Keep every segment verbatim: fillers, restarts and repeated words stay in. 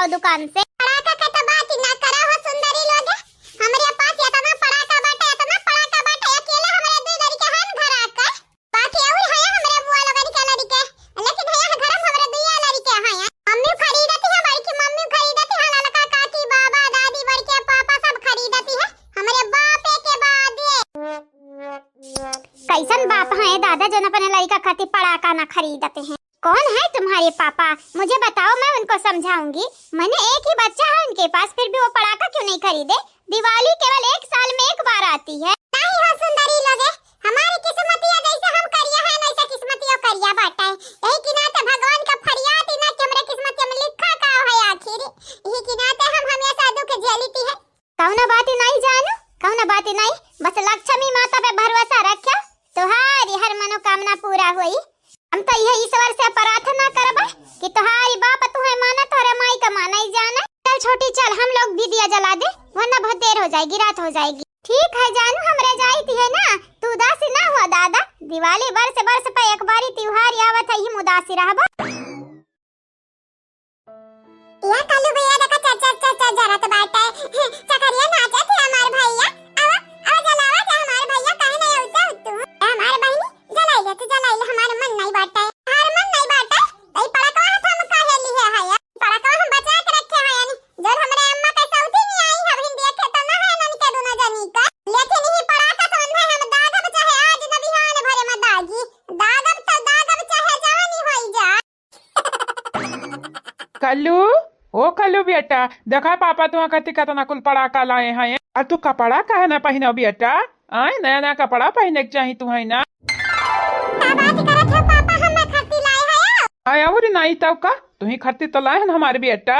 दुकान से। पड़ाका के तो बात ही ना करा हो सुंदरी लोग, हमरे पास इतना पड़ाका बाटे, इतना पड़ाका बाटे, अकेले हमरे दुई लड़के हन घर आके। बाकी और है हमरे बुआ लोगन के लड़के, लेकिन है घर में हमरे दुइया लड़के हैं। मम्मी खरीदती है, बड़की मम्मी खरीदती है, ललका काकी, बाबा, दादी, बड़के पापा सब खरीदती है, हमरे बापे के बाद ये। कैसन बाप हैं दादा, जौन अपने लड़का खातिर पड़ाका ना खरीदते हैं? कौन है तुम्हारे पापा? मुझे बताओ, मैं उनको समझाऊंगी। मैंने एक ही बच्चा है उनके पास, फिर भी वो पड़ाका क्यों नहीं खरीदे? दिवाली केवल एक साल में एक बार आती है। नहीं हो सुंदरी लोगे, हमारी किस्मतिया जैसे हम करिया है, वैसे किस्मतिया करिया बाटे। यही के नाते भगवान का फरियाद ही ना कि हमरे किस्मतिया में लिखा का है आखिर। यही के नाते हम हमेशा दुख झेलती है। कौनो बात नहीं जानू, कौनो बात नहीं, बस लक्ष्मी माता पे भरोसा रख्या, तोहारी हर मनोकामना पूरा होई। हम तो यह ईश्वर से प्रार्थना करब कि तोहारी बाप तुहे माने, तोहरे माई का माने ही जाने। चल छोटी चल, हम लोग भी दिया जला दे, वरना बहुत देर हो जाएगी, रात हो जाएगी। ठीक है जानू, हमरे जाइत है ना, तू उदासी ना हुआ दादा, दिवाली वर्ष वर्ष पे एक बारी त्योहार आवत है, हम उदासी रहबा। या कालू भैया देखा चर चर चर चर जरत बाटे। चकरिया नाचत है हमार भैया। आवा, आवा जलावा जा हमार भैया, काहे नहीं आवता हो तू? ए हमार बहिनी, जलाई ले तू, जलाई ले, हमार मन नहीं बाटे। हमार मन नहीं बाटे, तई पड़कवा हाथ हम काहे लिए है या? पड़कवा हम बचा के रखे हैं यानी, जौन हमरे अम्मा के सौती नहीं आई, हम हिंदिया के तो ना है नन के दोनों जनी का। लेकिन ही पड़ाका समझ है हम दागब चाहे आज न बिहान भरे में दागी। दागब तो दागब चाहे जवानी होई जा। कल्लू, ओ कल्लू बेटा, देखा पापा तुहा खातिर केतना कुल पड़ाका लाए हैं। आ तू कपड़ा काहे ना पहिनो बेटा? आए, नया नया कपड़ा पहिने के चाही तुहे ना। का बात करत हो पापा, हम खरती लाए हैं। आए, और नहीं तब का, तुही खरती तो लाए हैं हमारे बेटा।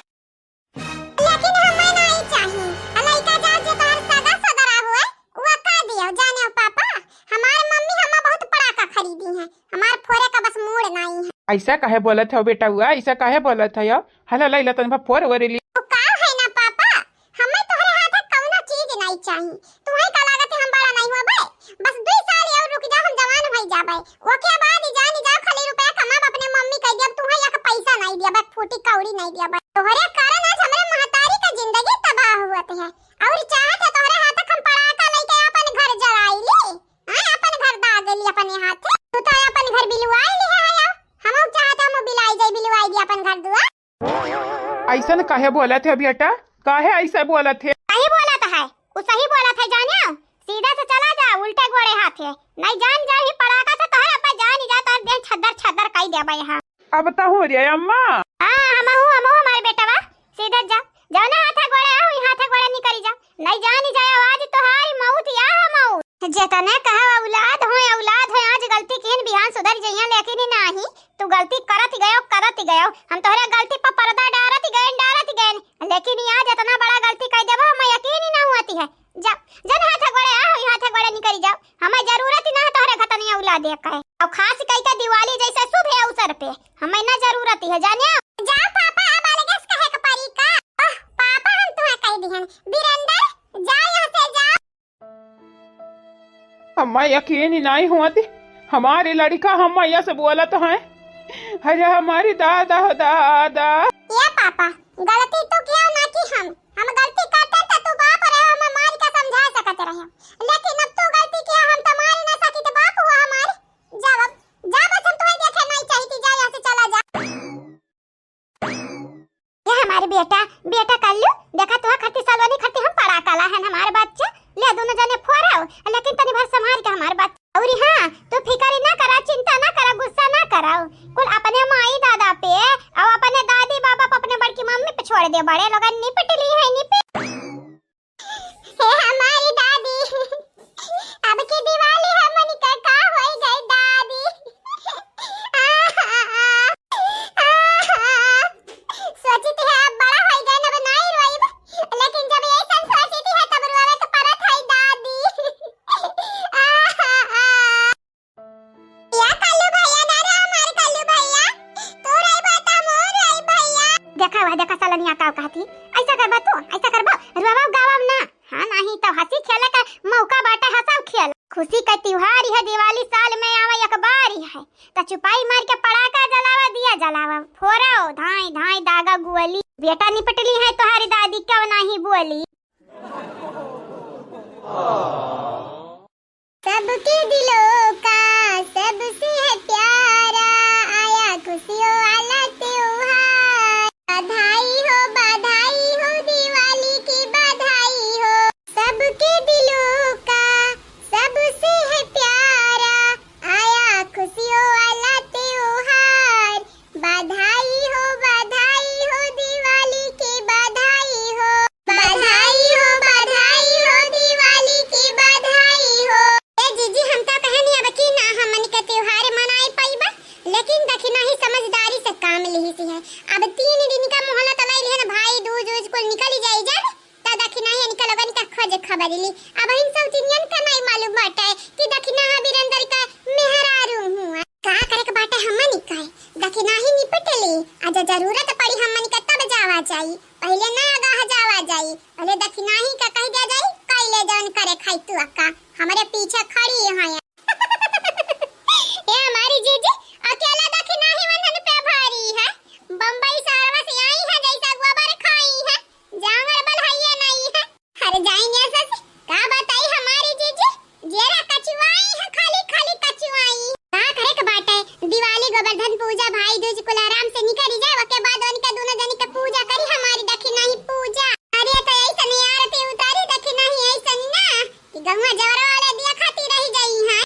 लेकिन हमें नहीं चाही। आ लइका जा जे तोहर सगा सगरा हुए, वो का दियो, जाने हो पापा, हमार मम्मी हमें बहुत पड़ाका खरीदी हैं, हमार फोरे का बस मूड नहीं है। ऐसा काहे बोलत हो बेटा हुआ, ऐसा काहे बोलत हो? हला लइला तन भा फोर ओरे ली। तो का है ना पापा, हमें तोहरे हाथ कौनो चीज नहीं चाही। तुहे का लागत है हम बड़ा नहीं हुआ बे? बस दुई साल और रुक जा, हम जवान हो जाबे। ओके बाद ही जान जाओ, खाली रुपया कमाब, अपने मम्मी कह दिया, तुहे एक पैसा नहीं दिया बे, फूटी कौड़ी नहीं दिया बे। तोहरे कारण आज हमरे महतारी का जिंदगी तबाह हुआ है। और चाहत है तोहरे हाथ हम पड़ाका लेके अपन घर जलाई ली, हाँ, अपन घर दाग ली अपने हाथ। तू तो अपन घर बिलवाई ली है, हम चाहत हम बिलाई जाई, बिलवाई दी अपन घर दुआर। ऐसन काहे बोलत है बेटा, काहे ऐसे बोलत है? सही बोलत है, उ सही बोलत है जानियो। सीधा से चला जा उल्टे गोड़े हाथे, नहीं जान जा ही पड़ाका से तोहर अब्बा जान जा तोहर देह छद्दर छद्दर कई देबे यहाँ। अब तो हो रे अम्मा। हाँ, हमहू, हमहू हमारे बेटवा, सीधा जा, जाओ ना हाथे गोड़े, आहो यहाँ हाथे गोड़े निकरी जा, नहीं जान जाए आज तोहारी मौत या मौत। जेतने कहा औलाद होए, औलाद होए, आज गलती किहन बिहान सुधर जइहैं, लेकिन ही नाही, तू गलती करत गयो, करत गयो। हम तोहरे गलती पर पर्दा डारत गए, डारत गए, लेकिन ही आज इतना बड़ा गलती कह देबो, हमें यकीन ही ना हुआ है। जा, जन हाथ गोड़े, आहो, यहाँ हाथ गोड़े निकरी जाओ, हमें जरूरत ही ना है तोहरे घतनी औलाद एक है। और खास कह के दिवाली जैसे शुभ है अवसर पे हमें ना जरूरत ही है, जाने। जा पापा, अब अलगे से कहे के परी का? ओह, पापा हम तुम्हें कह दिहन, बीरेंदर, जा यहाँ से जा। हम्मा यकीन ही नहीं हुआ थी, हमारे लड़का हम्मा यह से बोलत है। अरे हमारी दादा हो दादा। ये पापा, गलती तू किया ना कि हम, हम गलती करते तो तू बाप रहे, हम मार के समझा सकत रहे, लेकिन अब तू गलती किया, हम तो मार ना सकी तो बाप हुआ हमारे। जा अब, जा बस हम तुम्हें देखे नहीं चाहिए, जा यहाँ से चला जा। ये हमारे बेटा, बेटा कल्लू, देखा तुहा खत्ती सलोनी खत्ती हम पड़ाका लाहन हमारे बच्चे, ले दोनों जने फोड़ाओ, लेकिन तनी भर संभाल के हमारे बच्चे। और हाँ, तू फिकर ही ना करा, चिंता ना करा, गुस्सा ना करा, कुल अपने माई दादा पे और अपने दादी बाबा पे, अपने बड़की मम्मी पे छोड़ दे, बड़े लोगन निपट ली है, निपट। हे हमारी दादी, अब की दिवाली हमनी का का होई गई दादी। सोचित है अब बड़ा होई गए, अब नाई रोइब, लेकिन जब ऐसन सोचित है तब रोवे के पड़त है दादी। या कालू भैया, ना रे हमार कालू भैया, तू रही बा त मोर रही भैया। देखा हुआ, देखा सलनिया का कहती, ऐसा करबा तू, ऐसा करबा, रोवा गावा ना। हाँ, नहीं तो हंसी खेले का मौका बाटे, हंसाव खेल। खुशी का त्योहार है दिवाली, साल में आवा एक बार ही है, त चुपाई मार के पड़ाका जलावा, दिया जलावा, फोरो धाई धाई दागा गुअली। बेटा निपटली है तोहारी दादी, कब नाही बोली। सबके दिलों का सबसे है प्यारा, आया खुशियों वाला त्योहार। बधाई हो, बधाई हो, दिवाली की बधाई हो। सबके दिलों का सबसे है प्यारा, आया खुशियों वाला त्योहार। बधाई हो, बधाई हो, दिवाली की बधाई हो। बधाई हो, बधाई हो, दिवाली की बधाई हो। ए जीजी, हम तो कहनी अब की ना हमन के त्योहार मनाए पाइबा, लेकिन दखिनही समझदारी से काम लिहिस है। अब तीन दिन का मोहलत लाई लिहन, भाई दूज उज कुल निकल जाई जब, त दखिनही इनका लोगन का खोज खबर ली। अब इन सब चीजन का नहीं मालूम बाटे कि दखिनहा बिरंदर का मेहरारू हुआ। का करे के बाटे हमन का? दखिनही निपट ली, आ जब जरूरत पड़ी हमन का तब जावा जाई, पहिले ना आगाह जावा जाई, पहिले दखिनही का कह दिया जाई, कइले जौन करे खाई तू अक्का, हमरे पीछे खड़ी है। ए हमारी जीजी, अकेला दखिनही वंदन पे भारी है, बम्बई शहरवा से आई है, जैसा गोबर खाई है, जांगर बल हइये नहीं है। अरे जाई ने सस, का बताई हमारी जीजी, जेरा कचुआई है, खाली खाली कचुआई। का करे के बाटे, दिवाली, गोवर्धन पूजा, भाई दूज कुल आराम से निकल जाए, ओके बाद उनके दोनों जनी के पूजा करी, हमारी दखिनही पूजा। अरे तो ऐसन आरती उतारी दखिनही ऐसन ना कि गौवा जवरा वाला दिया खाती रह जाई है।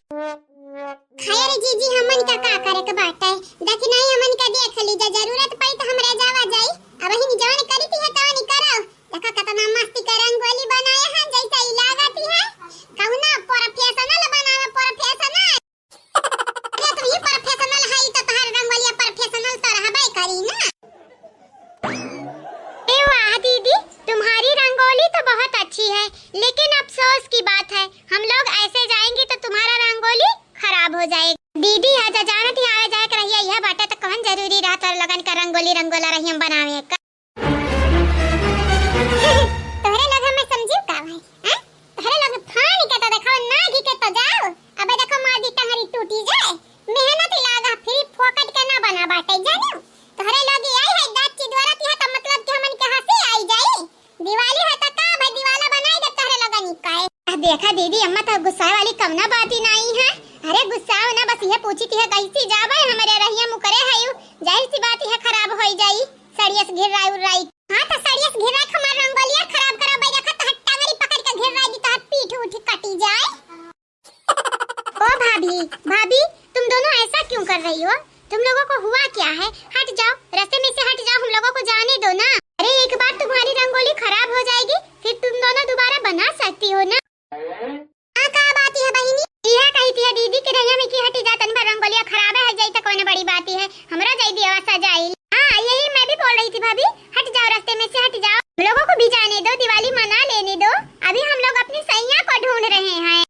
खैर जीजी, हमन का का करे के बाटे, दखिनही हमन का देख लीजा, जरूरत पड़ी तो हमरे जावा जाई। अब हिन जौन करी थी है तौन करो। देखा कितना मस्ती के रंगोली बनाए हैं, जैसे ही लागत ही है कहुना professional बनावे, professional। अरे तू ही professional है तो तोहार रंगोलिया professional तो रहबे करी ना। ए वाह दीदी, तुम्हारी रंगोली तो बहुत अच्छी है, लेकिन अफसोस की बात है, हम लोग ऐसे जाएंगे तो तुम्हारा रंगोली खराब हो जाएगा। दीदी, आजा जानत ही आवे जाए के रहिया, यह बाटे तो कौन जरूरी रहा तोहरे लोगन का रंगोली रंगोला रही हम बनावे का। तोहरे लोग हमें समझियो का भाई, हैं? तोहरे लोग फान के तो देखाओ, नागी के तो जाओ। अबे देखो मार दी टंगरी टूटी जाए। मेहनत लागा, free फोकट के ना बना बाटे, जानियो? तोहरे लोग आई है दाची द्वारा तिहा तो मतलब कि हमन के हंसी आई जाई। दिवाली है तो का भाई, दिवाला बनाई दे तोहरे लोगन का। आ देखा दीदी, अम्मा तो गुस्सा वाली कवना बात ही नहीं है। अरे गुस्साओ ना, बस ये पूछी थी है कैसी जाबे, हमरे रहिया मुकरे है यू, जाहिर सी बात है खराब होई जाई। सड़ियस घिर्राई उर्राई। हाँ, तो सड़ियस घिर्राई के हमार रंगोलिया खराब करो, भाई, देखा, तोहर टंगरी पकड़ के घिर्राई दी, तोहर पीठ उठ कटी जाए। ओ भाभी, भाभी, तुम दोनों ऐसा क्यों कर रही हो? तुम लोगों को हुआ क्या है? हट जाओ, रास्ते में से हट जाओ, हम लोगों को जाने दो ना। अरे, एक बार तुम्हारी रंगोली खराब हो जाएगी, फिर तुम दोनों दोबारा बना सकती हो ना। आ, का बात है बहिनी? इहे कही थी दीदी के रहिया में कि हटी जा, तनी भर रंगोलिया खराब है जाई, त कौन बड़ी बात है, हमरा जाई दिया सजाई। हाँ, यही मैं भी बोल रही थी भाभी, हट जाओ, रास्ते में से हट जाओ, हम लोगों को भी जाने दो, दिवाली मना लेने दो, अभी हम लोग अपनी सैया को ढूंढ रहे हैं।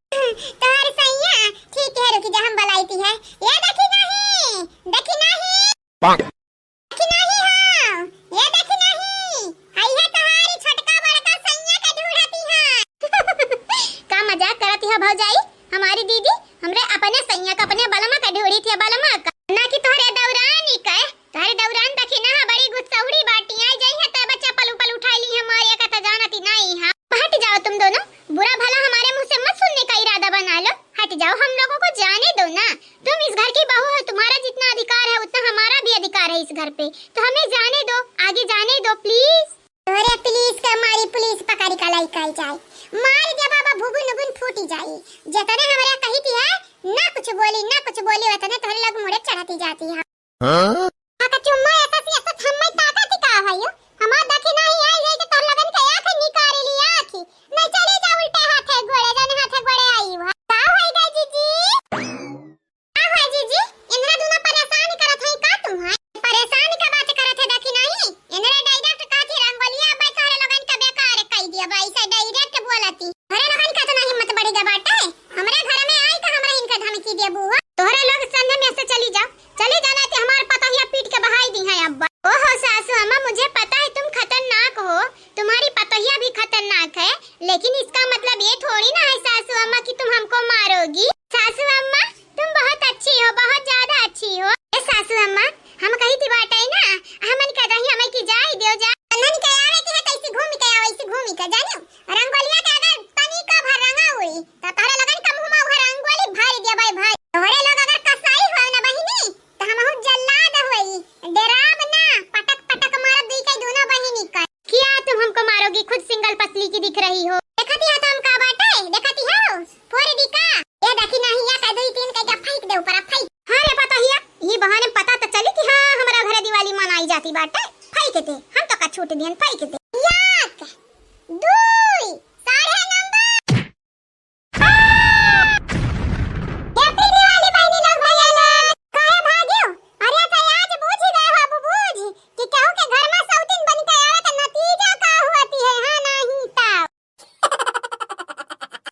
तोहार सैया? ठीक है, रुकी जा, हम बुलाई थी है। ये देखी नहीं, देखी नहीं। देखी नहीं हो, ये देखी नहीं, हई है तोहारी छोटका बड़का सैया के ढूंढती है। का मजाक करती हो भौजाई? हमारी दीदी हमरे अपने सैया का, अपने बलमा का ढूंढी थी, बलमा का। ना कि तोहरे दौरानी का, तोहरे दौरान देखी ना, बड़ी गुस्सौड़ी बाटी, आई जाई है तब चप्पल उपल उठाई ली हमारे का, त जानती नहीं है। हट जाओ तुम दोनों, बुरा भला हमारे मुंह से मत सुनने का इरादा बना लो, हट जाओ, हम लोगों को जाने दो ना। तुम इस घर की बहू हो, तुम्हारा जितना अधिकार है उतना हमारा भी अधिकार है इस घर पे, तो हमें जाने दो, आगे जाने दो please। अरे please का मारी, पुलिस पकड़ का लाई कल जाए, मार दे बाबा, भुगुन उगुन फूटी जाए। जितने हमरा कही थी है, ना कुछ बोली, ना कुछ बोली, उतने तोहरे लोग मुड़े चढ़ती जाती है। हाँ? काका चुम्मा ऐसा सी ऐसा थम्मै ताकत का है यो? हमार दखिनही आई है कि तोहर लोगन के आँख निकाल ली आँख। नहीं चले जा उल्टे हाथे गोड़े, जाने हाथे गोड़े आई हुआ। का होई गई जीजी? का होई जीजी? इनरा दूना परेशान करत है का तुम है? परेशान का बात करत है दखिनही? इनरा direct कहत है रंगोलिया अब्बे तोहरे लोगन के बेकार कई दिया बा, ऐसा direct बोलती। तोहरे लोगन का इतना हिम्मत बढ़ गया बाटे? हमरे घर में आई का हमरा इनका धमकी देबू हो? तोहरे लोग संधे में से चली जाओ, चली जाना कि हमार पतोहिया पीट के बहाई दी है अब्बा। ओहो सासू अम्मा, मुझे पता है तुम खतरनाक हो, तुम्हारी पतोहिया भी खतरनाक है, लेकिन इसका मतलब ये थोड़ी ना है सासू अम्मा कि तुम हमको मारोगी। तो जानियो, रंगोलिया के अगर तनी का भर रंगा हुई, तो तोहरे लोगन का मुँह में उहे रंगोली भर दिया भाई, भाई। तोहरे लोग अगर कसाई हो ना बहिनी, तो हमहू जल्लाद होई। डेराब ना, पटक पटक मारब दुई के दोनों बहिनी का। क्या तुम हमको मारोगी? खुद सिंगल पसली की दिख रही हो।